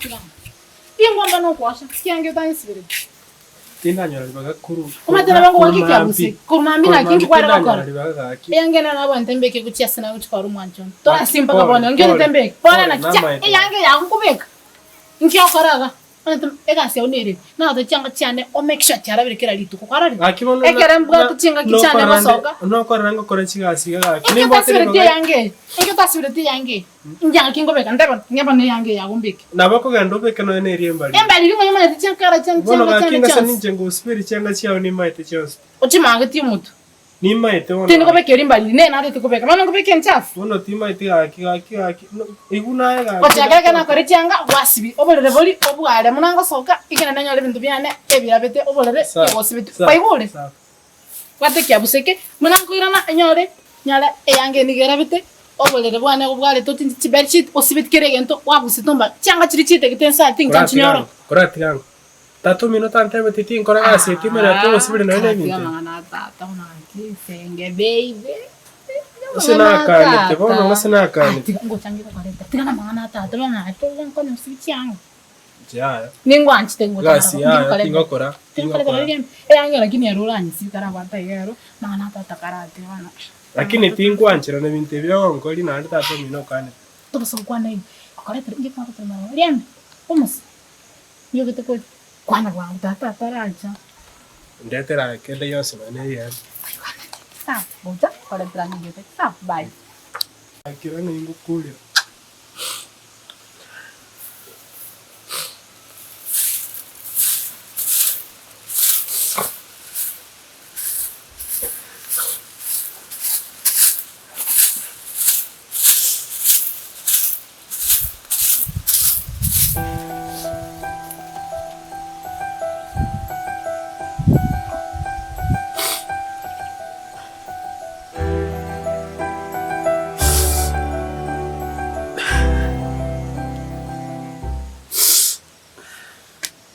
Karatiga amo. Tingwamba nokoacha, kiange otansibereti. Tindanyora ribaga korwa Omanyete nabo ngogoaka ekiabusi, korwa mambia naki inki kware gokora? ribaga gaki. Eyange nero nabwate mbeke gochia ase nagochia kora omwancho one. Torasi Gaki, mpaka pole, bono, inki pole, otete mbeke? Pole pole, naki chia, namaete. eyange yago nkobeka, inki okora iga? Omanyete egasi yao nere, nagote chianga chiane o make sure chiarabire kera rituko, kwarorire? Gaki bono na- Ekero mbwate na- chingaki chiane nokorora nde- gosoka, nokorora ngokora chigasi iga gaki. inki Nimbwate otasibereti ribaga eyange eye? Inki otasibereti eyange eye? Inki ngaki nkobeka? Ntebe, ng'e bono eyange yago mbeke. Nabo okogenda obeke nonya na eria embariri. Embariri ng'o omanyete chinkara chiane Bono chianga gaki chiane ngase chionsi. ninche ngosiberi chianga chiao nimaete chionsi. Ochimagetie omotwe. Nimaete bono Tindi gaki. kobeka eria mbariri, nere narete kobeka. Bono nkobeka enchafu. Bono timaeti gaki gaki gaki no igu naye gaki Gochaka ekero natoke. nakore chianga, gwasibia oborere boria obware buna ngosoka, ekero nanyore ebinto biane ebirabete oborere Sawa, egosibeti. sawa, Kwaigure? sawa. Bwata ekiabuso eke, buna nkoirana nyore, nyore eanga eye nigo erabete, oborere bwane nigo bwarete otinche chibedsheet, osibeti kera egento, wabusete omba chianga chiria chietagete inse aa tincha Koratiga nchinyore. ango, koratiga ango. Tata omino tantebeti tinkora gasi eye timanyeti ogosibire nonya na Karatiga ebinto ebi. amang'ana a tata buna naki esenge baby. Gose nakanete bono gose nakanete. Tiga ngocha ngegokoreta, tiga na amang'ana a tata bono naye togonkonya gosibia chianga. Yaya. Ningwanchete ngocha Egasi naro, yaya ngikorete. tingokora, Tingokora tingokora. riria eyange lakini ero oranyisibe tarabwata iga ero, mang'ana tata karate bono. Lakini tinkwancherana ebinto ebi ogonkori naende tata omino okanete. Tobasa gokwana igo, okoretera inche kwagotere marogo riambe, omosa, niogete kori kwana bwango tata ataracha. Ndetera aye kende gionsi nonya na eriaye. Sawa, gocha koretera ng'igete, sawa, bye. Akira ng'ai ngokurera.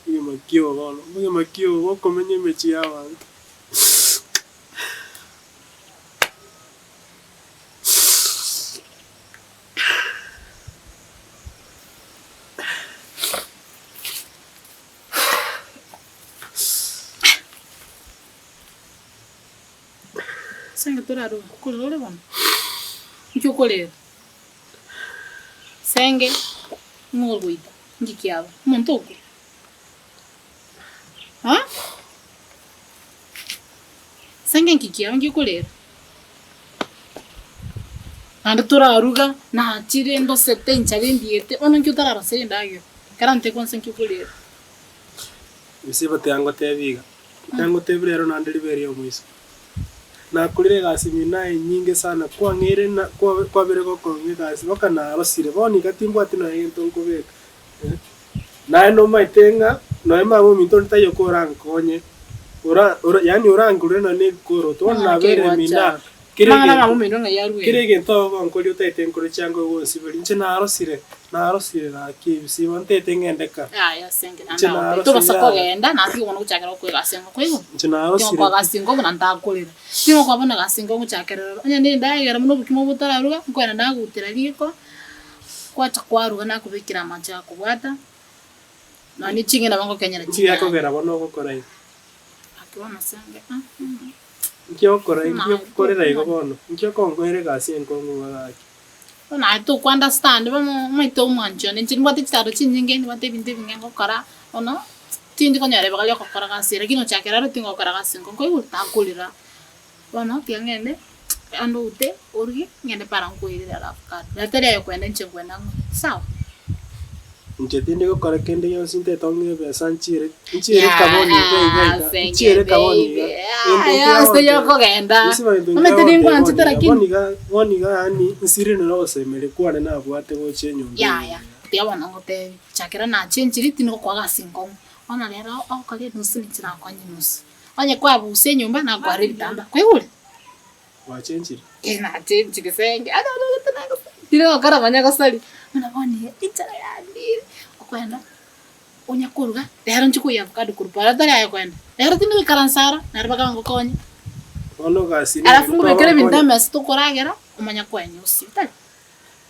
Obogima ki obo bono? Obogima ki obo bokomenya emechie y'abanto? Ase engaki torarue, okorera ore bono? Inki okorera? Senge, ng'o ogoita? Inki kiaba? Omonto okure? Haa? Senge inki kiaba inki okorera? Naende toraruga, nachire ndosete enchara endiete, bono inki otararosere endagera? Ekero nte kwansa inki okorera? Gose tiga ngotebie iga. Nangotebie rero naende ribe eria omoiso. Nakorire egasi mino aye enyinge sana, kwang'eire na kwa kwabere gokong'a egasi mpaka narosire, bono iga timbwati nonya gento nkobeka eh. Naye nomaete ng'a nonya mama ominto onde taiyo korankonye, ora ora yaani orangorere nonya na ebikoroto, bono nabere mino aa. Kera Amang'ana egento, ng'a omino ng'ai arwere. kera egento ogonkoria otaete nkore chianga ogonsiberia, inche narosire, narosire gaki ebisibo ntaete ng'ende ka. Yaya ase engencho Inche naende narosire tobasa yaya. kogenda natige bono gochakera gokoira ase engoko igoro. Inche narosire Tingokoa gasi engobu na ntakorera. Tingokoa bono gasi engobu gochakera rero. Onye na endagera buna obokima obo botararuga, nkoenda nagutera riko, gwacha kwaruga nakobekera amache akobwata, nonya ne ching'eni nabo ngokenyera Inki chinyanya. gekogera bono ogokora iga? Gaki bono ase enge ah. Inki okora, inki okorera igo bono? Inki okonkoera egasi enkong'u iga gaki? Bono aye toko understand bono omanyete omwanchi one, inche nimbwate chitaro chinyinge, nimbwate ebinto ebinge ngokora, bono tindi konyora ribaga ria ogokora gasi ere, lakini gochakera aro tingokora gasi nko nkoigwa takorera. Bono tiga ng'ende ande oute oruge, ng'ende para nkoirere alafu kando, na tari aye okoenda inche nkoenda ng'o, sawa? Inche tindi gokora kende gionsi ntaete ong'e ebesa nchiere nchiere kaboni iga iga iga nchiere kaboni iga gento nkiya Yokogenda Gose gento nkiya omanyete gontebia ningwanchete bono iga lakini bono iga bono iga yaani nsirire nogosemeria kwane nabwate gocha enyomba eye yaya iga. tiga bono ngotebie chakera nachenchiri tindi gokoa gasi nkong'u bono rero ogokora enusu ninche nakonya enusu onye kwabusa enyomba nakoara ebitambaa kwaigure? Gwachenchire? Eh nachenchire senge tiri gokora manya gosari buna bono iga enchara yandire okoenda onya koruga rero nchie koiyia avocado korwa para tari aye koenda rero tindi goikaransa aro naro mpaka ngokonye. Bono egasi nere Alafu ngobekere ebinto togokonya. emesa tokoragera omanye koenya osie tari.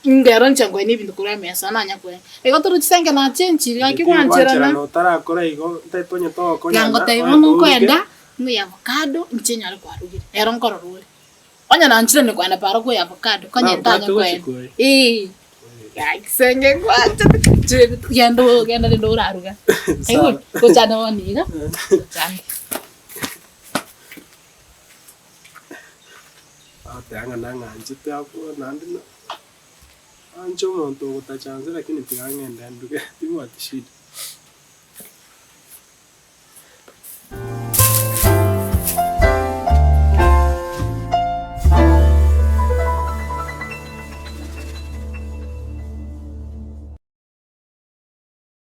Ngero inche nkoenia ebinto korwa emesa nanya koenia. Igo tore chisenge nachenchiri gaki gwancherana. Otarakora igo ntaete onye togokonyana Tiga ngotebi bono nkoenda ng'oye avocado inche nyare kwarugire ero nkorora ore. Onye nanchire nikoenda para koyia avocado konya ntanya koenda. Eeh gaki senge ngwanchete inche genda genda rende oraruga. Aigure gochande bono iga gochande. Agoteba ng'a nang'anchete abwo naende na anche omonto ogotacha nse lakini tiga ng'ende nduge tibwati shida.